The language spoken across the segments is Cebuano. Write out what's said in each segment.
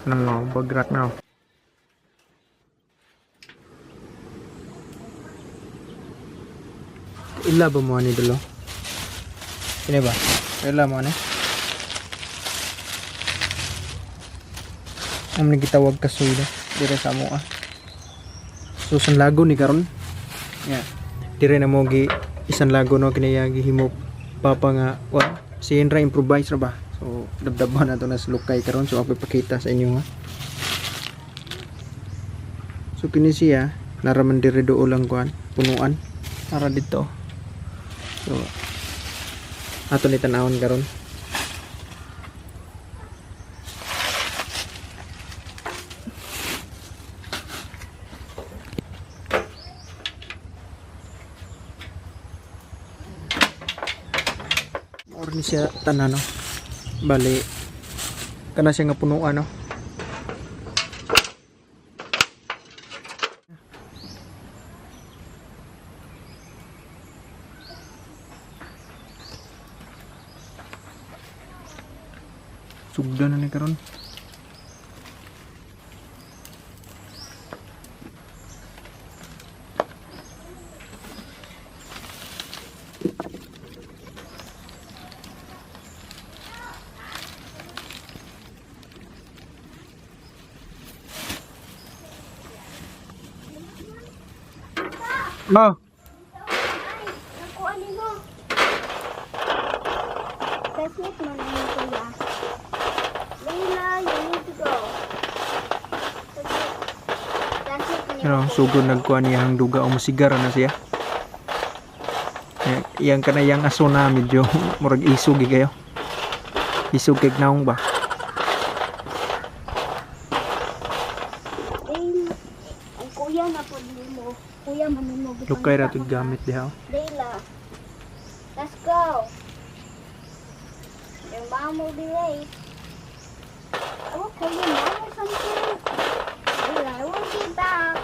No, bagrak na. Ila ba mo ani dulo? Kini ba? Ila mo ani? Ang gitawag kasoy na dire sa amoa. So sanlago ni karon. Yeah. Dire na mo gi isang lago no kini yang gihimo papa nga wa si Henry improvise ra ba. So dabdaban na to na sa lukay karon, so ako ipakita sa inyo ha. So kini siya naraman dire duol ang kuan punuan ara dito. So ato ni tan-awon karon. Or ni siya tanan no. Bali kana siya nga punuan no. Sugdan na ni karon. Oh, Nakuha nimo. Classmate mo na ni Kuya. Layla, you need to go. Classmate mo ni pero sugod nagkuha niya ang duga o musigara na siya. Yang kana yang aso na medyo murag isog kayo. Isog kay naong ba? Layla, ang kuya na po nimo. Kuya man nimo. Lukay ra tud gamit diha. Oh. Layla, let's go. Your mom will be late. I will call your mom or something. Layla, I will be back.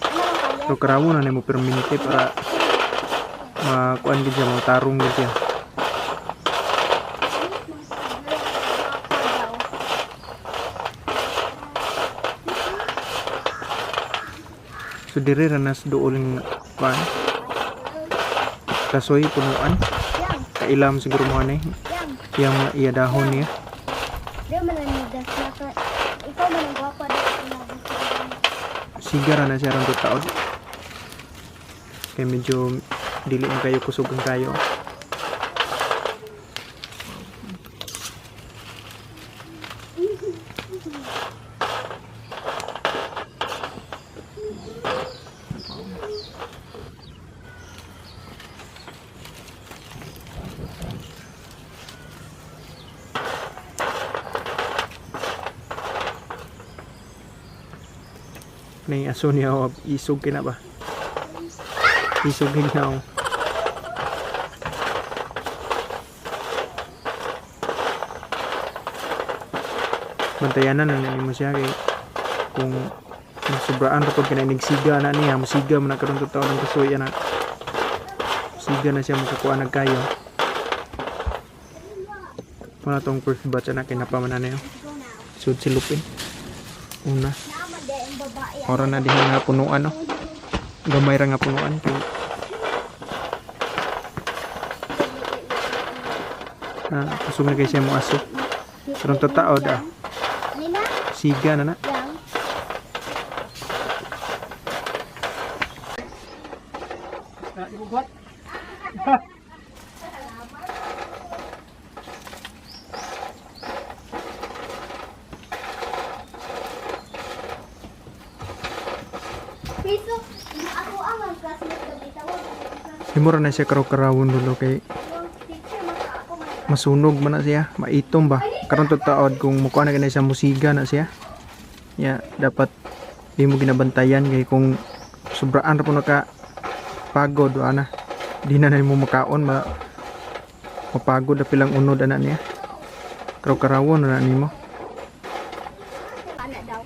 Ano kaya? Pero karawo na nimo perminite para makuan gid siya, matarong gid siya. So dire ra nas duol ng kuan. Kasoy punuan. Yang, Kailam siguro mo ani. yang. Yang mga iya dahon niya. Di man ang nidas na ka. Ikaw man ang gwapa dito. Sigara na siya ron taod. Kaya medyo dili man kayo kusog ang kayo. Nay aso niya o isog kina ba? Isog kina o. Bantayanan na nimo siya kay kung sobraan ra pag kinainig siga na niya, musiga man na karon totoo ng kasoy ana. Siga na siya makakuha nagkayo. Muna tong first batch ana kay napaman na niyo. Sud silupin. Una. Ora na diha nga punuan no. Gamay ra nga punuan kay kusog na kay siya mo aso. Karon totoo da. Siga na na. Himura na siya karaw-karawon dulo kay masunog man na siya, maitom ba. Karon tutaod kung mukuha na ganay siya musiga na siya. Ya, dapat di mo ginabantayan kay kung sobraan ra po naka pagod wa na. Di na nimo makaon, mapagod na pilang unod ana niya. Karaw-karawon na nimo. Ana daw.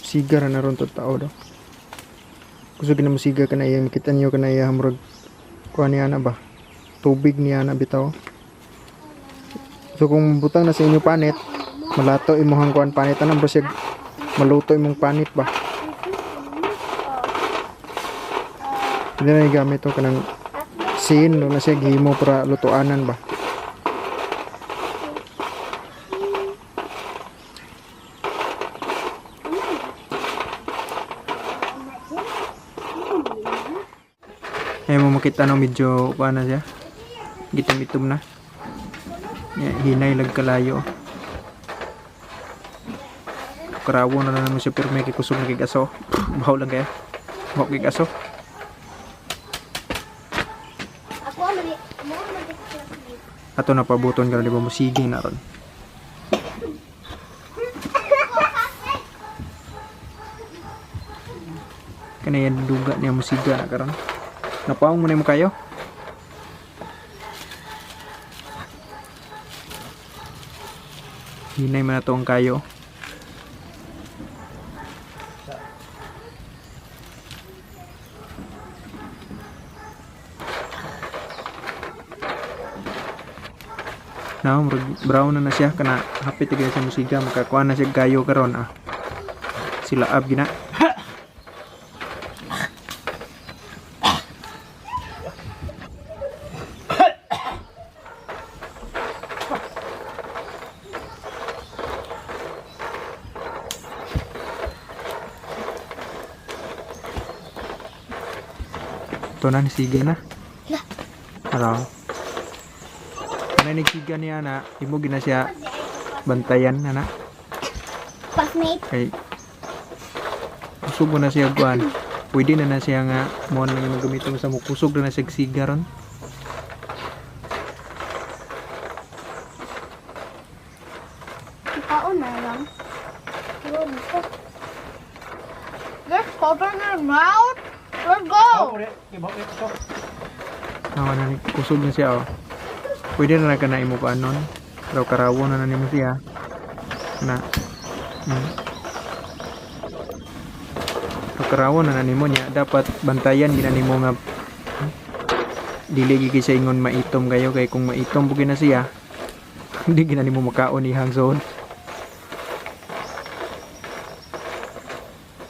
Siga ra na ron totoo daw. Kusog na musiga ka na iya, makita niyo ka na iya murag kuan niya na ba? Tubig niya na bitaw. So kung butang na sa inyo panit, malato imong kuan panit anang bro siya maluto imong panit ba? Hindi na gamit to kanang sin no na siya gihimo para lutuanan ba. Ay mo makita no medyo kuan na siya. Gitom-itom na. Ya, hinay lag kalayo. Karawo na naman siya pero may kikusog na kig aso. Bahaw lang kaya. Bahaw kig aso. Ako ang mali. Mo ang mali. Ato na pabuton karon di ba mo sige na ron. Kanaya duga niya musiga na karon. Napaong mo na mo kayo. Hinay man na to ang kayo. Na murag brown na na siya kana hapit gyud siya musiga makakuha na siya kayo karon ah. Sila ab gina. Ito na, nisiga na. Hello. Ano nagsiga niya na, imo gina siya bantayan na na. Classmate. Kay kusog mo na siya kuan. Pwede na na siya nga mo na lang gamiton sa mo kusog na na siya siga ron. Ikaw na lang. Just cover your mouth. Let's go. Nawa na ni kusog na siya oh. Pwede na na ka na imo kuan nun. Pero karawo na na nimo siya. Na. Pero karawo na na nimo niya dapat bantayan gina nimo nga dili gid siya ingon maitom kayo kay kung maitom bugi na siya hindi gina nimo makaon ihang zone.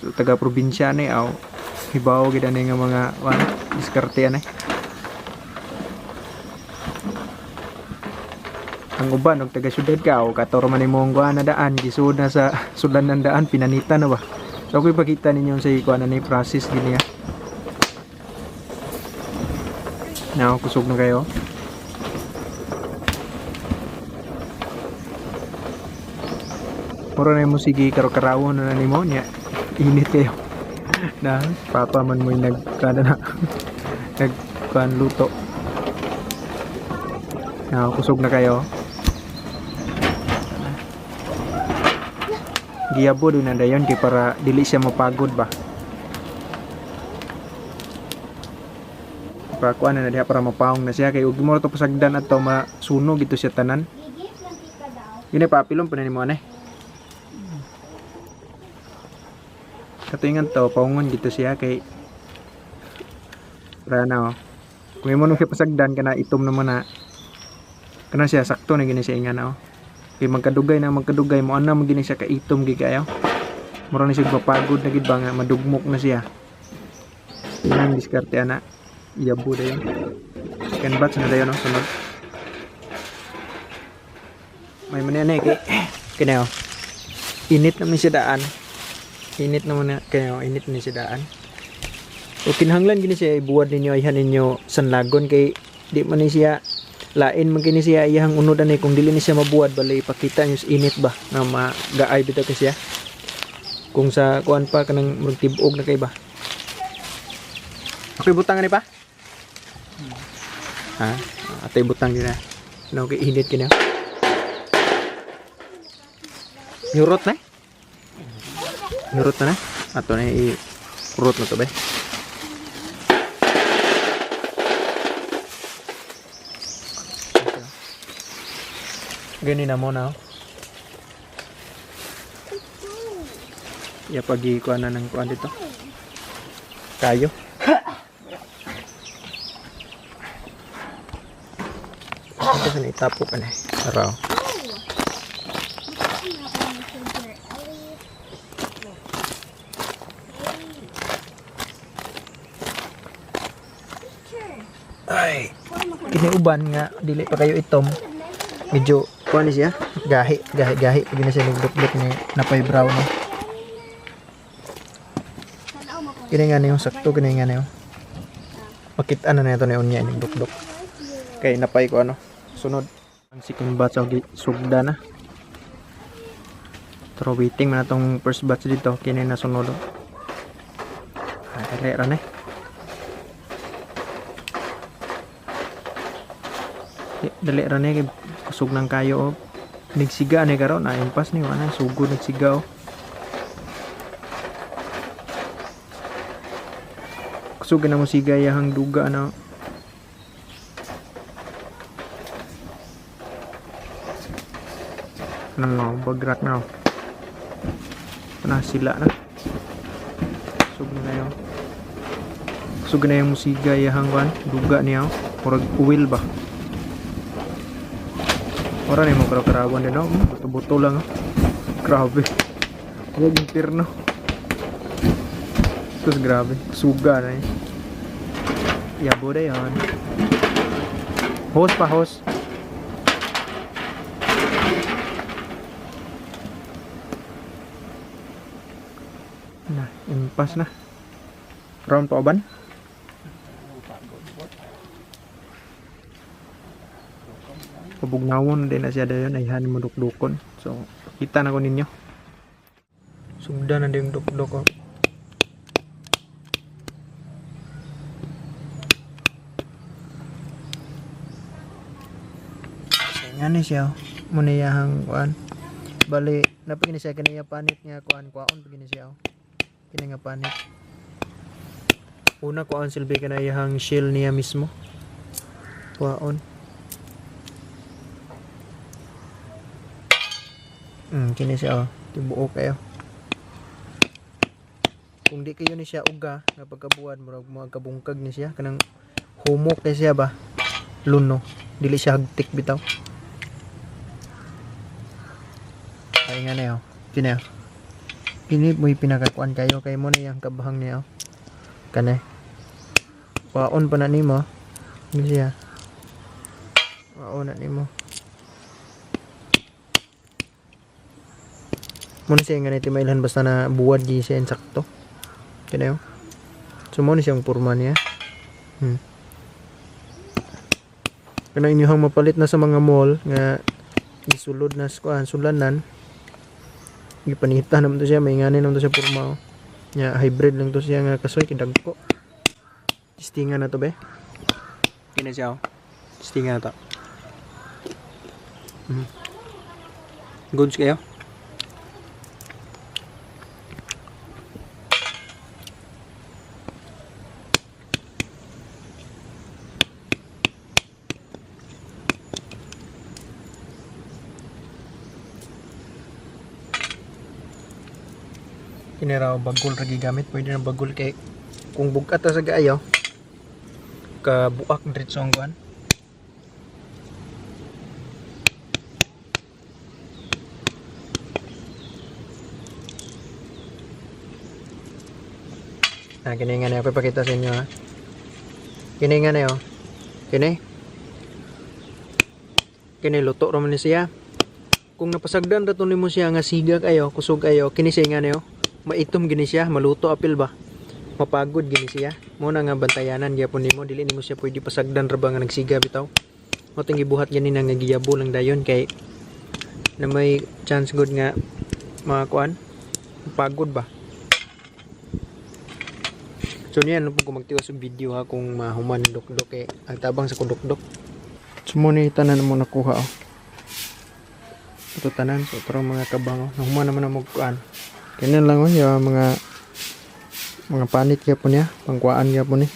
So taga probinsya ni aw hibaw gid ani nga mga wan diskarte ani. Ang uban og taga syudad ka o kator man imong kuan na daan gisud na sa sudan ng daan pinanita na ba. So ako ipakita ninyo sa kuan na ni process gini ah. Now kusog na kayo. Mura na mo sige karo-karawon na nimo niya. Init kayo. Na papa man mo'y nagkana na nagkuan luto. Now kusog na kayo. Giyabo din na dayon kay para dili siya mapagod ba. Para kuan na diha para mapaong na siya kay ug mo to pasagdan adto masunog ito siya tanan. Gigit lang ka daw. Gini papilom pa na nimo ane. Katingan to paungon gito siya kay para na oh. Kung imo nung siya pasagdan kana itom naman na kana siya sakto na gini siya inga na oh. Kay magkadugay na magkadugay mo ana man gini siya kaitom gid kayo. Mura na siya mapagod na gid ba nga madugmok na siya. Inang diskarte ana. Iyabo dayon. Second batch na dayon no sunod. May man yan eh kay kini oh. Init naman siya daan. Init naman na kayo, init ni siya daan. O kinahanglan gini siya ibuwad ninyo ayhan ninyo sanlagon kay di man ni siya lain man kini siya iyang unod ani kung dili ni siya mabuwad bali ipakita niyo sa init ba nga magaay bitaw kay siya. Kung sa kuan pa kanang murag tib-og na kay ba. Okay butang ani pa? Ha? Atay butang din na. No kay init kini. Nyurot na? Nyurot na na? Ato na i-urot na to ba? Gani na mo na. Oh. Ya pagi kuan na ng kuan dito. Kayo. Ito sa naitapok ka na eh. Araw. Ay, kiniuban nga dili pa kayo itom. Medyo kuan ni siya, gahi, gahi, gahi pag na siya nagdukduk ni napay brown no. Kini nga niyo sakto kini nga niyo. Makita na nito ni unya ining dukduk. Kay napay ko ano. Sunod ang second batch og sugda na. Pero waiting man atong first batch dito kini na sunod. Ah, dali ra na eh. Dali ra ni kay kusog nang kayo oh. Nagsiga ni karon na impas ni wala sugod nagsiga oh. Kusog na mo siga yahang duga na. Ano bagrak na. Oh. Na sila na. Kusog na kayo. Kusog na yung musiga yahang kan duga niya. Oh. Murag uwil ba. Ora ni mo karaw-karawan din, no? Buto-buto lang, oh. Grabe. Huwag impirno. Sus, grabe. Suga na eh. Yabo na yun. Hose pa, hose. Na, impas na. Round pa uban? Pabugnawon din na siya dayon ayhan mo dukdukon. So, kita na ko ninyo. Sugdan na din dukduk ko. Nga ni siya. Muna iyahang kuan. Bali, napagini siya kaniya panit nga kuan kuaon pagini siya. Oh. Kini nga panit. Una kuan silbi kana iyahang shell niya mismo. Kuaon. Kini siya oh. Tibuok kayo. Kung di kayo ni siya uga nga pagkabuhat murag mga kabungkag ni siya kanang humok kay siya ba. Luno. Dili siya hagtik bitaw. Ay nga na oh. Kini oh. Kini mo'y pinakakuan kayo kay mo na iyang kabahang niya oh. Kani. Waon pa na nimo. Kini siya. Waon na nimo. Muna siya nga natin mailhan basta na buwad di siya insakto. Kini oh. So mo ni siyang purma niya. Kanang inyong mapalit na sa mga mall nga gisulod na sa kuan sulanan. Gipanita naman to siya, may ngani naman to siya purma. Oh. Nya hybrid lang to siya nga kasoy kidagko. Testingan na to be. Kini siya oh. Testingan na to. Goods kayo. Kini raw bagol ra gigamit, pwede na bagol kay kung bugat ta sa gaayo kabuak diretso ang kuan. Ah, kini nga na ipakita sa inyo ha. Kini nga na oh. Kini. Kini luto ra man ni siya. Kung napasagdan ra to nimo siya nga siga kayo, kusog kayo, kini siya nga na oh. Maitom gini siya, maluto apil ba. Mapagod gini siya. Mo na nga bantayanan gyapon nimo, dili nimo siya pwede pasagdan ra ba nga nagsiga bitaw. Mo ting gibuhat gani na nga giyabo lang dayon kay na may chance good nga mga kuan pagod ba. So niyan no po kung magtiwas og video ha kung mahuman ang dukdok kay ang tabang sa kudukdok. So mo ni tanan mo nakuha oh. Ito tanan so pero mga kabang oh. Nahuman naman ang magkuan. Ganyan lang oh, yung mga panit gyapon niya, pangkuan gyapon ni.